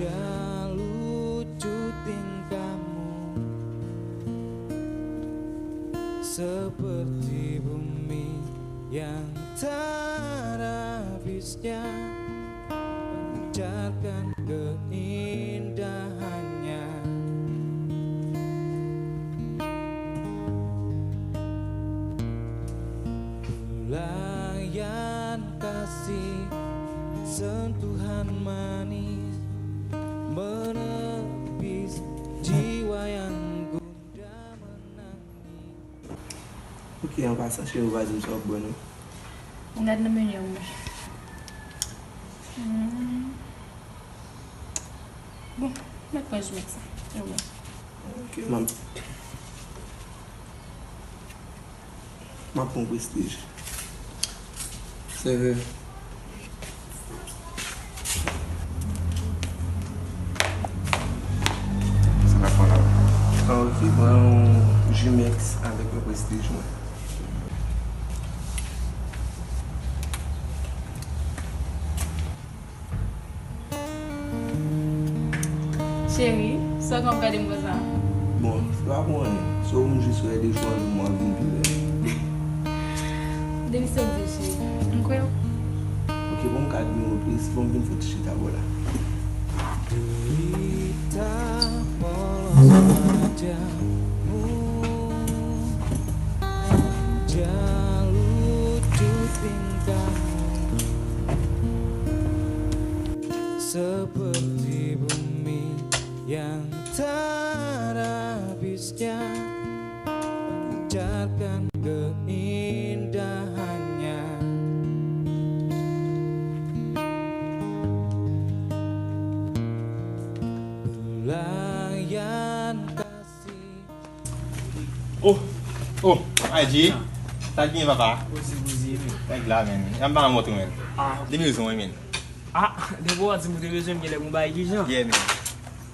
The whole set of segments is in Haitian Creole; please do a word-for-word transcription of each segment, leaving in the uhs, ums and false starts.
Dia lucu tingkahmu, seperti bumi yang tak ada habisnya, pancarkan keindahannya. Pelayan kasih, sentuhan manis, menepis jiwa yang gundah menangis. Ok, an pasan, cheri, ou pa di m sa w ap bwè, non? Gad nan meni an mwen. Hmm. Bon, mèt mwen jwenn sa. E ou menm? Ok, m ap, m ap pran Prestige. Sèvè. Sa n ap pran la? Ah, ok, pran yon Jumex avèk yon Prestige, mwen. Cheri, sa w gen w ap gade m konsa? Bon, se pa pou anyen. So, m jis wè de jou an jou m ap vin pi bèl. Depi se w di, cheri. M kwè w. Ok, bon, m ka di w, plis, bon, m vin fè ti chita bò la. Derita polos wajahmu, manja lucu tingkahmu, seperti bumi yang tak ada habisnya, pancarkan keindahannya. Pelayan kasih. Oh, oh, I G. Sa k gen, papa? Poze, poze, men. Nèg la, men. An ba mwen montre, men. Ah. Li bezwen, men. Ah, depi w a di m ou te bezwen m, genlè gon bagay ki jan. Yeah, men.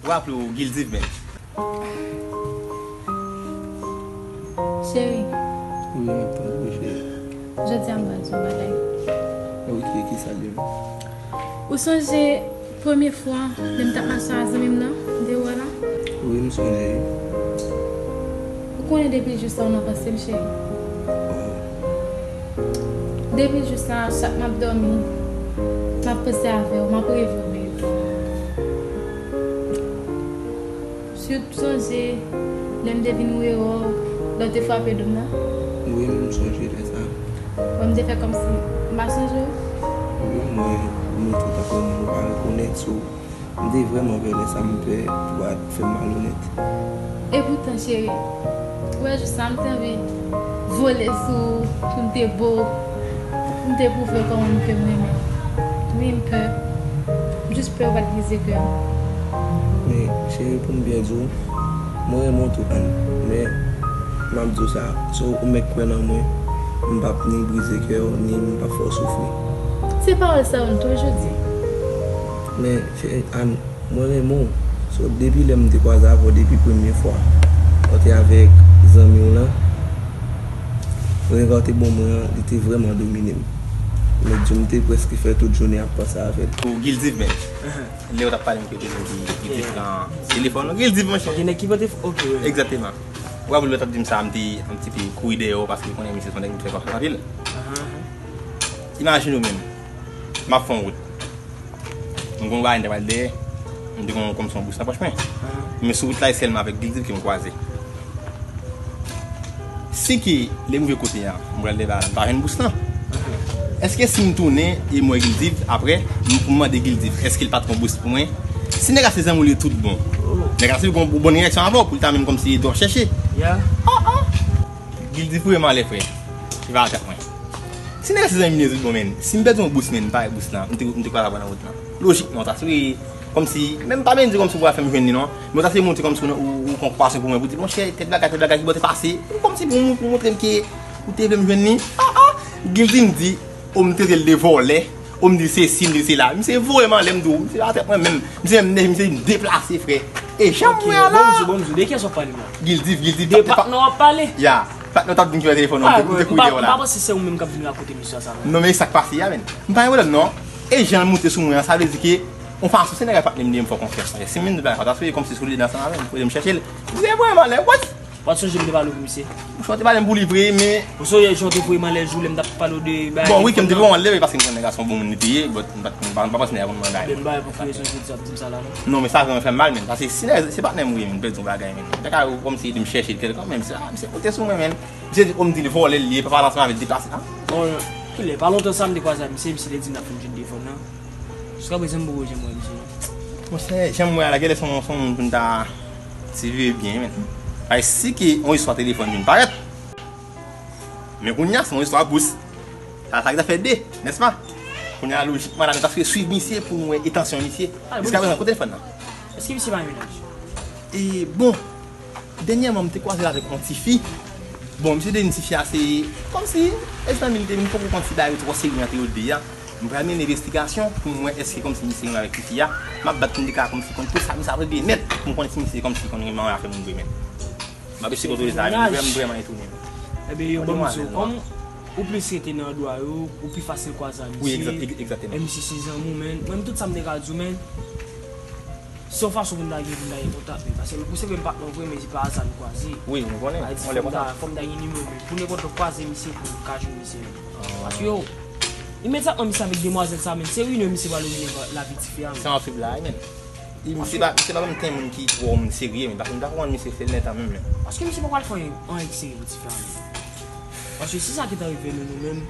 Ou raple w Guildiv, men. Cheri. Wi, m ap tande, cheri. Jodi a m pral di w yon bagay. Ok, ki sa l ye, men? Ou sonje premye fwa lè m t ap mache ak zanmi m nan, m te wè w la? Wi, m sonje. Ou konnen depi jou sa w nan panse m, cheri. Oh. Depi jou sa, chak m ap dòmi, m ap panse avè w, m ap reve w, baby. Si w t sonje lè m te vin wè w lè w te frape do m nan? Wi, m sonje lè sa. Wè m te fè kòmsi m pa sonje w? Wi, mwen, mwen tou tankou moun ou pa rekonèt, so, m te vrèman pè lè sa, m pè pou pa fè m malonèt. Epoutan, cheri, ou wè jou sa, m te anvi vole sou ou, pou m te bo, pou m te pwouve w kòman ke m renmen w. Wi, m pè. M jis pè w pa t brize kè m. Men, cheri, pou m byen di w, mwen renmen w tou, Ann. Men, m ap di w sa, si w mèt kwè nan mwen, m p ap ni brize kè w, ni m p ap fè w soufri. Se pawòl sa yo m toujou di. Men, cheri, Ann, mwen renmen w. So, depi lè m te kwaze avè w depi premye fwa, ou te avèk zanmi w lan, renga w te ban mwen an, li te vrèman domine m. Mèt di w, m te prèske fè tout jounen ap panse avè l. Pou Guildiv, men. Lè w t ap pale m ke te di Guildiv nan telefòn, non, Guildiv, monchè. Ok, nèg ki pote f-, ok, wi. Egzakteman. Ou raple w lè w t ap di m sa, m te yon ti pe kouri dèyè w, paske m konnen misye se yon nèg m fè konfyans anpil. Ahan. Imajine w menm, m ap fè yon wout. M gon bagay m ta pral dèyè, m te gon kòmsi yon bous nan pòch mwen. Ahan. Men sou wout la, e sèlman avèk Guildiv ke m kwaze. Si ke lè m rive kote a, m pral dèyè bagay la, m pa jwenn bous lan. Èske si m tounen e m wè Guildiv, apre, m, m mande Guildiv, èske l pa t gon bous pou mwen? Si nèg la se zanmi w li tout bon, nèg la se gon bon reyaksyon avè w pou l ta menm kòmsi ede w ap chèche. Ya. Oh, oh. Guildiv vrèman lè, frè. Li pa atak mwen. Si nèg la se zanmi m li tout bon, men, si m pèdi yon bous, men, m pa wè bous lan, m te, m te kwè l ap pran nan wout lan. Lojikman, sa se kòmsi, men m pa menm di kòmsi ou pral fè m jwenn li, non. Men sa se montre kòmsi ou, ou, ou pran pwasyon pou mwen, pou di, monchè, tèl bagay, tèl bagay ki bò te pase. Pou kòmsi pou, pou montre m ke ou te vle m jwenn li. Ah, ah. Guildiv di, o m trete l de vòlè, o m di l sesi, m di l sela. Misye voye m anlè, m di w, misye pa trèt mwen menm. Misye menm nèj, misye deplase, frè. E jan m wè a la. Bon, m di w, bon, m di w, de kiyès w ap pale la? Guildiv, Guildiv. De patnè w ap pale? Ya. Patnè w t ap di m ki wè telefòn nan, m te kouri dèyè w la. M pa panse se ou menm k ap vin rakonte misye sa, non. Non, men sa k pase a, menm. M pa gen pwoblèm, non. E jan l moute sou mwen an, sa vle di ke On fason, se nèg la patnè m li, m fè konfyans. Si m vin di bagay sa, ta sou li kòmsi sou li ansanm avè m, pou m chèche l. Misye voye m anlè, what? Ou pa t sonje m te pale w pou misye? Monchè, w te pale m pou li vre, men. Ou sonje jan w te voye m anlè jou lè m t ap pale w de bagay. Bon, wi, ke m te voye w anlè, wi, paske m konnen nèg la se yon bon moun li te ye, but m pa t, m pa, m pa panse nèg la konn bagay. Ben, m pa wè pou ki rezon w te di w ap di m sa la, non. Non, men sa vrèman fè m mal, men. Paske si nèg, se patnè m ou ye, men, m pèdi yon bagay, men. Nèg la kòmsi te m chèche l kèlkonk, men, misye, ah, misye konte sou mwen, men. Misye di, oh, m di l vòlè l ye, pa pale ansanm avè l, deplase. Ah. Bon, kilè, pa lontan sa m te kwaze ak misye, misye te di n ap fin jwenn telefòn nan. Jiska prezan m poko janm wè misye, non. Monchè, jan m wè a la, genlè se yon, se yon moun pou n ta siveye byen, men. Paske si ke yon istwa telefòn vin parèt, men kounye a, se yon istwa bous. Sa, sa ki ta fè de, nèspa? Kounye a, lojikman, la, nou ta swiv misye pou nou wè etansyon misye. Jiska prezan, kote telefòn nan? Èske misye pa yon mennaj? E bon, dènyèman, m te kwaze l avèk yon tifi. Bon, misye te di m tifi a se kòmsi, e zanmi l te vin poko konn si bagay yo twò serye ant yo de a. M pral mennen envestigasyon pou m wè èske kòmsi misye renmen avèk tifi a. M ap bat pou m te ka kòmsi konn tout sa misye ap regle nèt, pou m konnen si misye kòmsi konn renmen afè moun vre, men. M ap eseye kontwole sa, men m vrèman, m vrèman etone. Ebyen, yo ban m di w, kòm ou plis rete nan dwa yo, ou pi fasil kwaze a misye. Wi, egzak-, egzakteman. E misye se zanmi w, men. Mwen, tout sa m te ka di w, men. Se yon fason pou m ta gen, pou m ta gen kontak, men. Paske m, se vre m patnè w vre, men se pa aza nou kwaze. Wi, m konnen. Sa vle di, fò m ta, fò m ta gen nimewo, men. Pou nenpòt lè w kwaze misye, pou m ka jwenn misye, men. Ah. Paske yo, imedyatman misye avèk demwazèl sa, men, se wine misye pral wine lavi tifi a, men. Se yon fib la, men. Misye pa, misye pa menm tan moun ki twò moun serye, men. Paske m ta konprann misye se lè tan menm, men. Paske misye pa pral fè anyen ki serye pou tifi a, men. Paske si sa gentan rive nou, nou menm,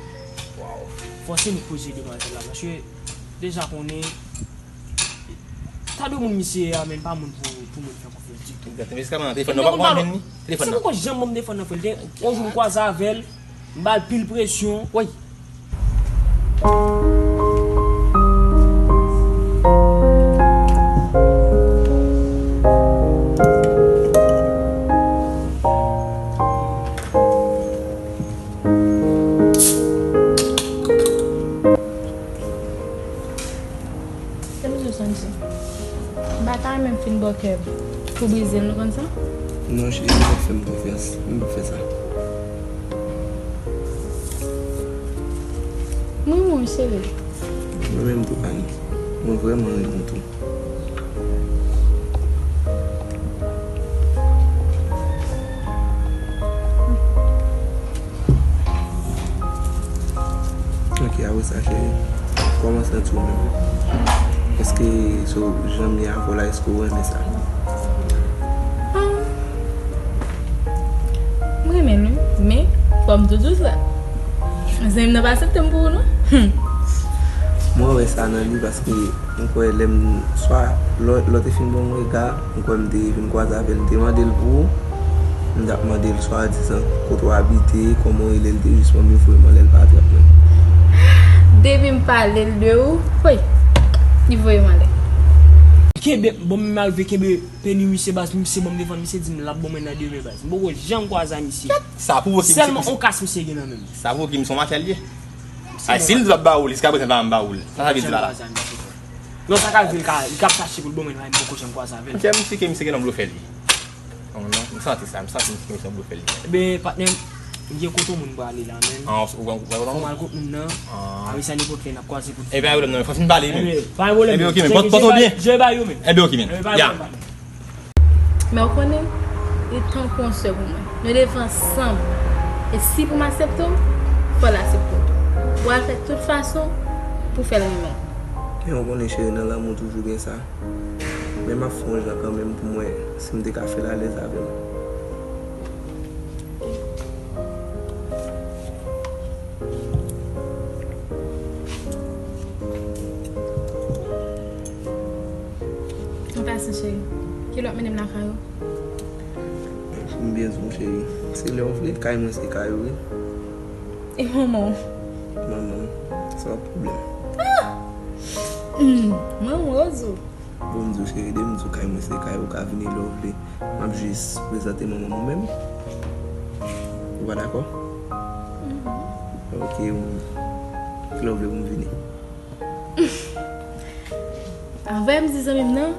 fòse nou poze demwazèl la, paske deja konnen, ta dwe moun misye ye a, men pa moun pou, pou moun fè konfyans ditou. Egzakteman. Jiskaprezan, telefòn nan, ou pa konn jwenn li? Telefòn nan. Se poko janm ban m telefòn nan, frè. L te, yon jou m kwaze avè l, m ba l pil presyon. Woy. Sa misye santi? M pa ta renmen m fin bòkè pou brize l, nou konn sa? Non, cheri, ou p ap fè m konfyans. M p ap fè sa. M renmen w, cheri. Mwen menm tou, Annie. Mwen vrèman renmen w tou. Ok, apre sa, cheri, kòman w santi w menm? Èske se w janm ye avè w la, èske w renmen sa? Ah, m renmen l, wi, men fò m tou di w sa. Zanmi m nan pa aksepte m pou ou, non. Hmm. Mwen wè sa nan li paske m kwè lè m, swa lè, lè w te fin ban m yon rega, m kwè m te vin kwaze avè l, m te mande l pou ou. M t ap mande l swadizan kote w abite, kòman w rele, l te jis ban m yon fre manlè, l pa trap mwen. Depi m pale l de ou, woy, li voye m anlè. Kenbe, bon, m arive kenbe peni misye baz, misye ban m defann, misye di m l ap ban mwen nan demen baz. M poko janm kwaze a misye. Sa pwovoke misye. Sèlman yon kas misye gen nan men l. Sa pwovoke misye, yon mafya l ye. Ay, si l di l ap ba ou l, jiskaprezan l pa janm ba ou l. Sa sa vle di la la? Non, sa ka rive, l ka, li ka ap chache pou l ban mwen, men m poko janm kwaze avè l. Monchè, m sike misye gen yon blofè li. Non, non, m santi sa, m santi misye gen yon blofè li. Ebyen, patnè m, m gen kote yon moun prale la, men. Ah, ou, ou, ou, ou, fò m al kot moun nan. Ah. Apre sa, nenpòt lè, n ap kwaze kout. Ebyen, pa gen pwoblèm, non, fò fin pale, men. Ebyen, pa gen pwoblèm, men. Ebyen, ok, men, pòte byen. Ebyen, pa gen pwoblèm. Ebyen, ok, men. Ebyen, pa gen pwoblèm. Men w konnen, li tankou yon sè pou mwen. Nou leve ansanm. E si pou m aksepte w, fò l aksepte w. W al fè tout fason pou fè l renmen w. Men w konnen, cheri, nan lanmou toujou gen sa. Men m ap fè yon jan kanmenm pou m wè si m te ka fè l alèz avè m. An pasan, cheri, kilè w ap mennen m lakay ou? Pou m byen di w, cheri, se lè w vle, kay mwen se kay ou, wi. E manman w? Manman m, se pa pwoblèm. Ah! Hmm, manman w, Ozo. Bon, m di w, cheri, depi m di w kay mwen se kay ou, ou ka vini lè w vle. M ap jis prezante manman m ou menm. Ou pa dakò? Mhm. Ok, kilè w vle pou m vini? Anvan m di zanmi m nan,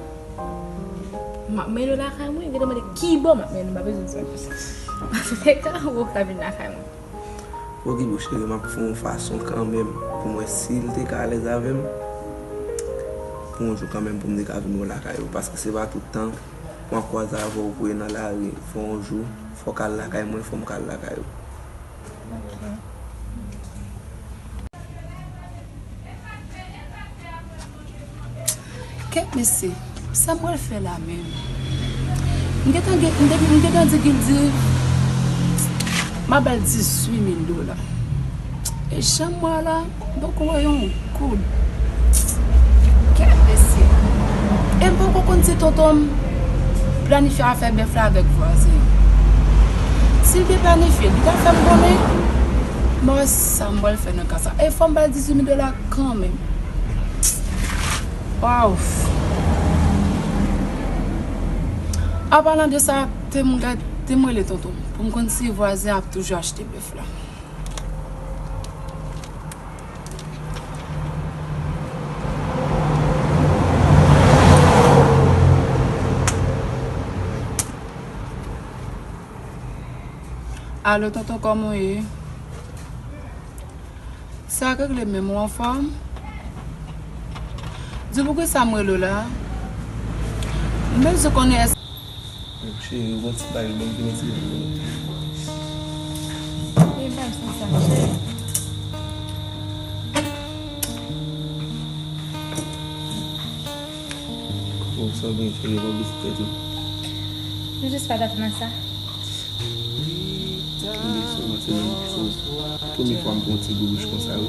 m ap mennen w lakay mwen, gentan mande ki bò m ap mennen w, m pa bezwen di w. Antouka, ou ka vin lakay mwen. Ok, bon, cheri, m ap fè yon fason kanmenm pou m wè si l te ka alèz avè m. Pou yon jou kanmenm pou m te ka vin wè w lakay ou, paske se pa tout tan m ap kwaze avè w pou w nan lari. Fò yon jou, fò w ka al lakay mwen, fò m ka al lakay ou. Kèt mesye, sa m pral fè la menm? M gentan gen, m te, m gentan di Gildiv m ap ba l dizuit mil dola. E jan m wè la, m poko wè yon goud. Kèt mesye. E m poko konn si tonton m planifye afè bèf la avèk vwazen an. Si l te planifye, li ta fè m konnen. M wè sa m pral fè nan ka sa. E fò m ba l dizuit mil dola kanmenm. Waw. An palan de sa, te m gad, te m rele tonton m pou m konn si vwazen ap toujou achte bèf la. Alo, tonton, kòman w ye? Sa k regle menm, ou anfòm? Di poukisa m rele w la? M bezwen konnen èske... Cheri, ou gon ti bagay, ban m vin etire pou ou. E bay sa, sa, cheri. Bon, sa w gen, cheri, ban m biskit ou. M jis pa t atann a sa. Mwen sèlman se menm jou premye fwa m pran yon ti boubouch konsa, wi.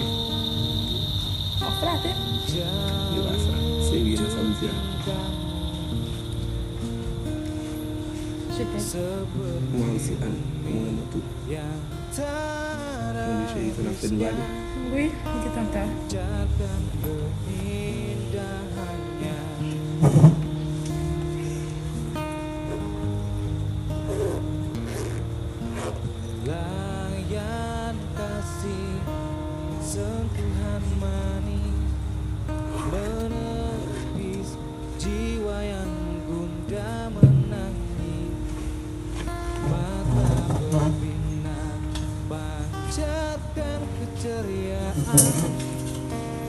W ap flate m. E pa sa. Serye nan sa m di a. Je t'aime. Mwen osi, Ann. Mwen renmen w tou. Mwen cheri, sa n ap fè nou pale? Wi, m gentan ta. Layan kasih sentuhan manis menepis jiwa yang gundah menangis. Mata berbinar pancarkan keceriaan,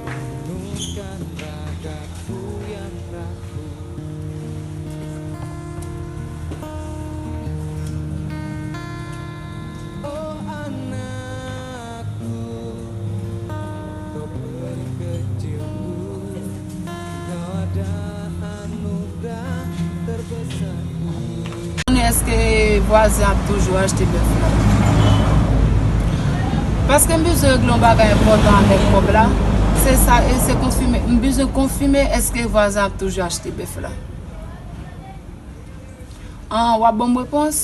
renungkan raga ku yang rapuh. Oh anakku, kau beri kecilku, kau ada anugerah terbesarku. Konnen èske vwazen ap toujou achte bèf la? Paske m bezwen regle yon bagay enpòtan avèk kòb la. Se sa, e se konfime, m bezwen konfime èske vwazen ap toujou achte bèf la. An, w ap ban m repons?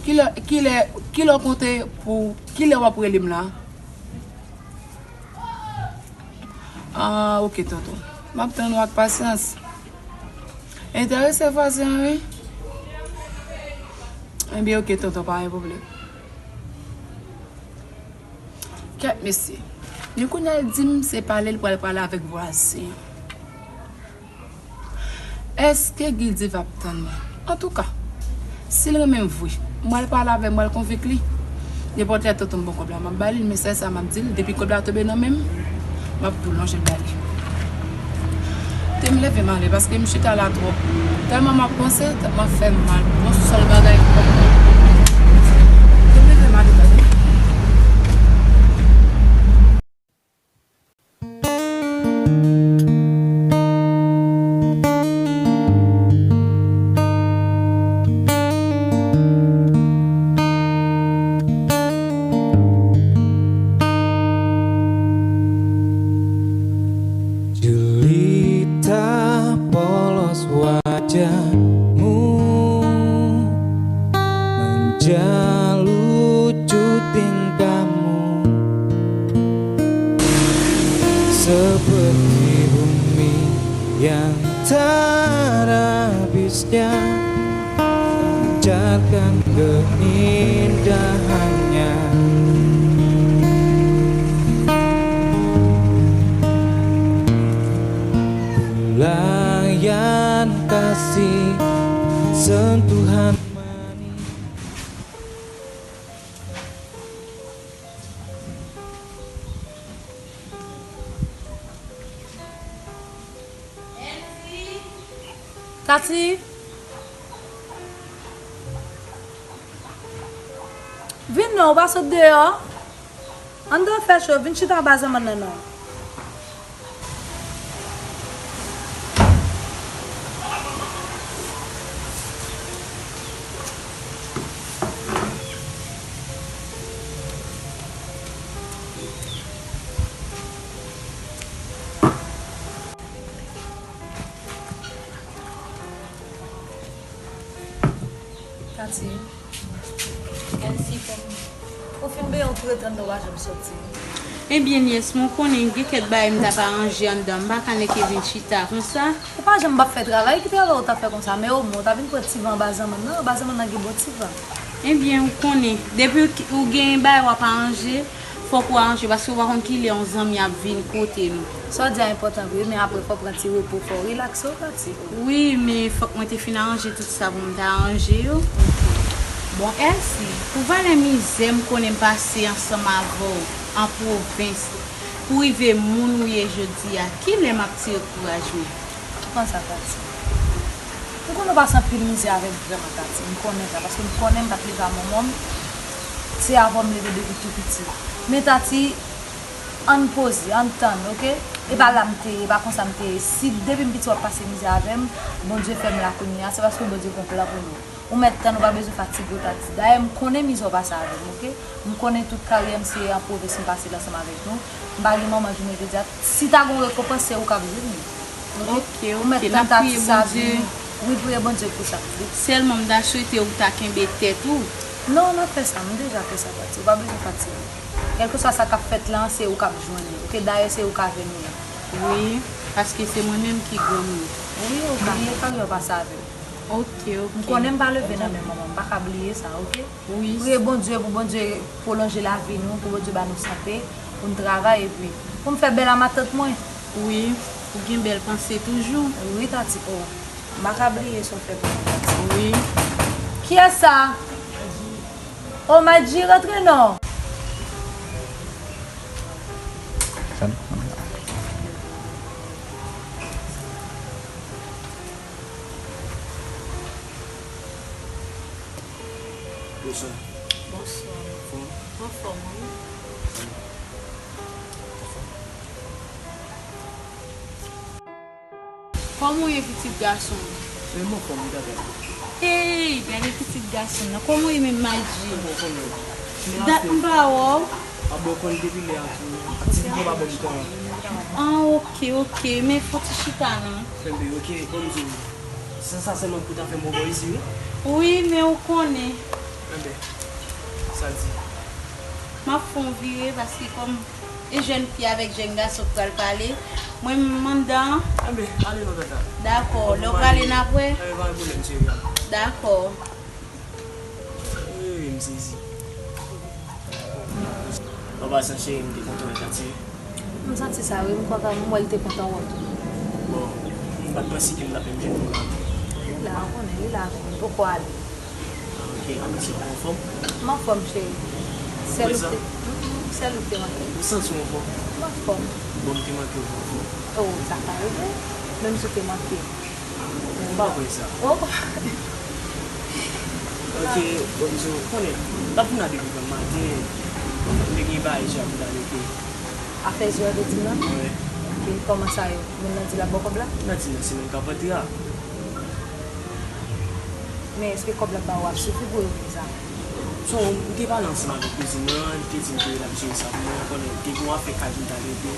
Kilè, kilè, kilè w konte pou, kilè w ap rele m la? Ah, ok, tonton. M ap tann ou ak pasyans. Enterese vwazen an, wi. Ebyen, ok, tonton, pa gen pwoblèm. Kèt, mesye. Men kounye a, l di m se pale l pral pale avèk vwazen an. Èske Gildiv ap tann mwen? Antouka, si l renmen m vre, m pral pale avè l, m pral konvenk li. Nenpòt lè tonton m ban kòb la, m ap ba li l, men sèl sa m ap di l, depi kòb la tonbe nan men m, m ap tou lonje l ba li. Te m leve m ale, paske m chita la twòp. Tèlman m ap panse, tèt mwen fè m mal. Yon sèl bagay. Te m leve m ale, tande. Jelita polos wajahmu, manja lucu tingkahmu. Seperti bumi yang tak ada habisnya, pancarkan keindahannya. Pelayan kasih, sentuhan manis. Tati, vin non, ou pa sot deyò. Anndan fè cho, vin chita anba zanmann nan non. Tati, Elsie, kòm ou fin benyen, ou tou ret anndan, ou pa janm soti. Ebyen, nyès mwen, ou konnen gen kèk bagay m t ap aranje anndan, m pa ka nèke vin chita konsa. Ou pa janm p ap fè travay, ki travay ou t ap fè konsa? Men omwen, ou ta vin pran ti van anba zanmann nan, anba zanmann nan gen bon ti van. Ebyen, ou konnen, depi ou ki- ou gen bagay w ap aranje, fòk ou aranje, paske ou pa konn kilè yon zanmi ap vin kote nou. Sa w di a enpòtan vre, men apre fò w pran ti repo, fò w rilakse w, Tati. Wi, men fòk mwen te fin aranje tout sa pou m ta ranje yo. Bon, Elsie, pou valè mizè m konnen m pase ansanm avè w an pwovens, pou rive moun ou ye jodi a, kilè m ap tire kouraj mwen? Kòman sa, Tati? M konnen w pase anpil mizè avè m vrèman, Tati. M konnen sa, paske m konnen m pa t leve a manman m. Se avè w m leve depi tou piti. Men, Tati, ann poze, ann tann, oke? E pa la m te ye, e pa konsa m te ye. Si depi m piti w ap pase mizè avè m, Bondye fè m la kounye a, se paske Bondye gen yon plan pou nou. Ou mèt tann, ou pa bezwen fatige w, Tati. Dayè, m konnen mizè w pase avè m, oke? M konnen tout karyè m se an pwovens m pase l ansanm avèk nou. M pa gen manman jounen jodi a. Si ta gen yon rekonpans, se ou k ap jwenn li. Oke? Oke, oke. Ou mèt tann Tati sa vini. Wi, priye Bondye pou sa. Sèlman m ta swete ou ta kenbe tèt ou. Non, m ap fè sa. M deja fè sa, Tati. Ou pa bezwen fatige. Kèlkeswa sa k ap fèt la, se ou k ap jwenn li. Oke? Dayè, se ou k avè nou la. Wi, paske se mwen menm ki granmoun. Wi, ou bliye karyè w pase avè m. Oke, oke. M konnen m pa leve nan men manman, m pa ka bliye sa, oke? Wi. Priye Bondye pou Bondye pwolonje lavi nou, pou Bondye ba nou sante, pou n travay epi pou m fè bèl a matant mwen. Wi, ou gen bèl panse toujou. Wi, Tati, o. M pa ka bliye sa w fè pou mwen, Tati. Wi. Kiyès sa? O, Madji, rantre non. Bonswa. Bonswa. Anfòm? Anfòm, wi. Kòman w ye, pitit gason m? Mwen anfòm, wi, tata. Hey, gade pitit gason m nan. Kòman w ye menm, Madji? Mwen anfòm, wi. Dat m pa wè w. A bon, konn depi lè a tou. Ti pipo pa bon tan. Ah, oke, oke. Men fò ti chita non. Enben, oke, bon, m di w. Se sa sèlman pou ta fè m bò isi, wi. Wi, men ou konnen. Enben, sa l di? M ap fè yon vire paske kòm e jèn fi avèk jèn gason k pral pale, mwen m anndan an. Enben, ale non, tata. Dakò, lè w prale n ap wè. Enben, pa gen pwoblèm, cheri. Dakò. Wi, wi, m sezi. An pasan, cheri, m te kontan wè Tati. M santi sa, wi, m kontan, m wè l te kontan wè w tou. Bon, m pa t panse ke m t ap menm jwenn ou la. Li la, ou konnen, li la avè m, li poko ale. Ah, ok, kòman se, ou anfòm? M anfòm, cheri. Sèl ou te, mm, mm, sèl ou te manke. Ou santi w anfòm? M anfòm. Bon, m te manke w anfòm. Oh, sa ka rive. Menm si w te manke m. M pa kwè sa. Oh. Ok, bon, m di w, konnen, m t ap vin la depi granm maten, m te gen bagay isi a pou m ta regle. Afè zye w te di m nan? Wi. Ok, kòman sa ye? Moun nan di l ap ba w kòb la? Moun nan di m nan semèn k ap antre a. Men èske kòb l ap ba ou ap sifi pou regle sa? So, m te pale ansanm avèk kouzin nan, li te di m ke l ap jere sa pou mwen, konnen, te gen yon afè kay pou m t al regle,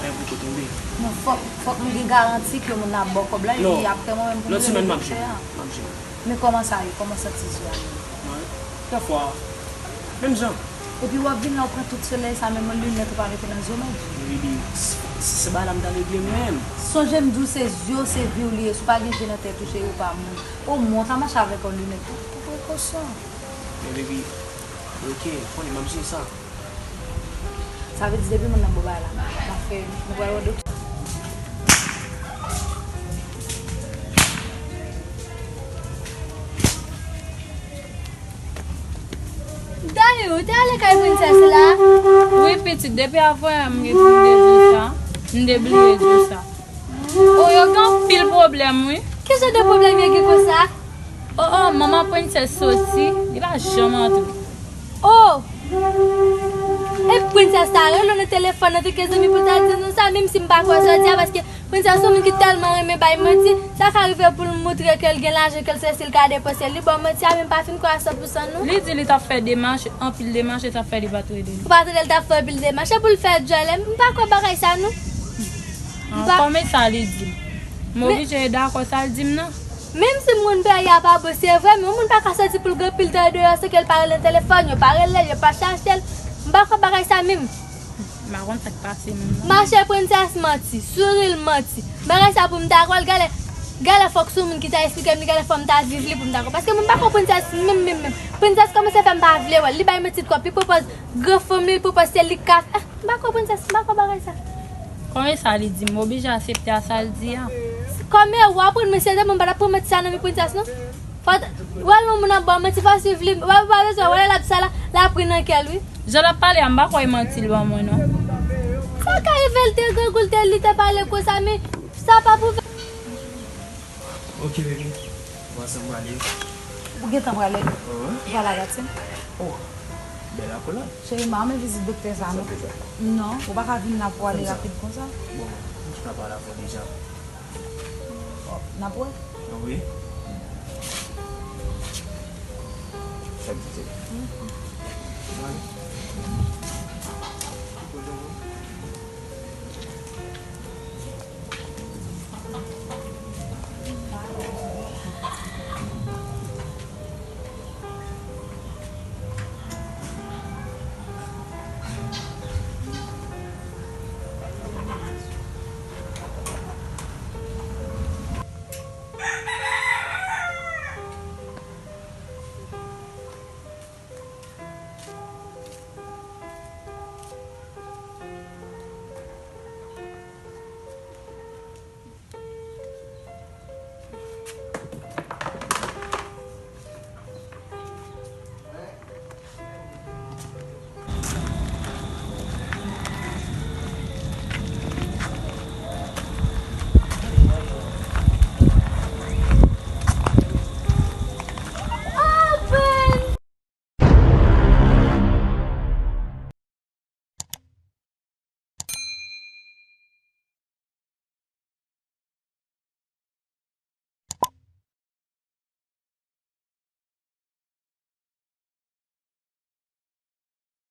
men poko tonbe. Non, fòk, fòk m gen garanti ke moun nan ap ba w kòb la, epi apre mwen menm pou m regle sa. Lòt semèn m ap jere, m ap jere. Men kòman sa ye? Kòman santi zye a menm? Mwen, dèfwa, menm jan. Epi w ap vin la, w pran tout solèy sa, menm linèt ou pa mete nan zye w, Madji. Baby, se, se bagay la m t al regle mwen menm. Sonje m di w se zye w, se vi w li ye. Si w pa gen je nan tèt ou, cheri, ou pa moun. Omwen w ta mache avèk yon linèt pou, pou prekosyon. Men baby, ok, konnen m ap jere sa. Sa vle di depi moun nan bo bagay la, m ap fè, nou pral wè doktè. Dayou, ou te ale kay prensès la? Wi, pitit, depi avan yè m gen pou m te di w sa, m te bliye di w sa. O, yo gen anpil pwoblèm, wi. Ki jan de pwoblèm yo gen konsa? Oh, oh, manman Princess soti, li pa janm antre. Oh! E Princess ta rele w nan telefòn nan tou, ke zanmi, pou ta di nou sa, menm si m pa kwè sa w di a, paske Princess se yon moun ki tèlman renmen bay manti, sa ka rive pou l montre ke l gen lajan, ke l se si l ka depanse, li ba w manti a, men m pa fin kwè a san pou san non. Li di li t ap fè demach, anpil demach, e sa fè li pa t rele nou. Ou pa t rele l t ap fè anpil demach, e pou l fè djòlè, m pa kwè bagay sa non. M pa... Kòman sa li di m? M oblije dakò sa l di m nan. Menm si moun peyi a pa bon, se vre, men yon moun pa ka soti pou l gen pil tan deyò san ke l pa rele nan telefòn, yo pa rele l, yo pa chache l. M pa kwè bagay sa menm. M pa konn sa k pase moun nan. Mache Princess manti, souri l manti. Bagay sa pou m ta kwè l, genlè, genlè fòk se yon moun ki ta esplike m li, genlè fò m ta viv li pou m ta kwè. Paske mwen m pa kwè Princess menm, menm, menm. Princess kòmanse fè m pa vle wè l. Li bay manti twòp, li pwopoze gran fanmi, li pwopoze se li k ka fè. M pa kwè Princess, m pa kwè bagay sa. Kòman sa li di m, m oblije aksepte a sa l di a. Kòman w aprann mwen, se te mwen pa t ap pran manti sa nan men Princess non. Fò w al nan moun ap ba w manti, fò w swiv li. Wè, w pa bezwen wè l ap sa la, l ap ri nan kè l wi. Jan l ap pale a, m pa kwè e manti l ban mwen non. Sa ka rive l te grangou, l te, li te pale konsa, men sa pa pwouve. Ok, baby. Bon, ansanm prale. Ou gentan prale? Ou prale a Gatien? Oh, bèl akolad. Cheri, m pa renmen vizit doktè sa non. Non, ou pa ka vin la pou ale rapid konsa. Bon, m t ap pale avè w deja. Oh, n ap wè? Wi. Sa k di se? Bon.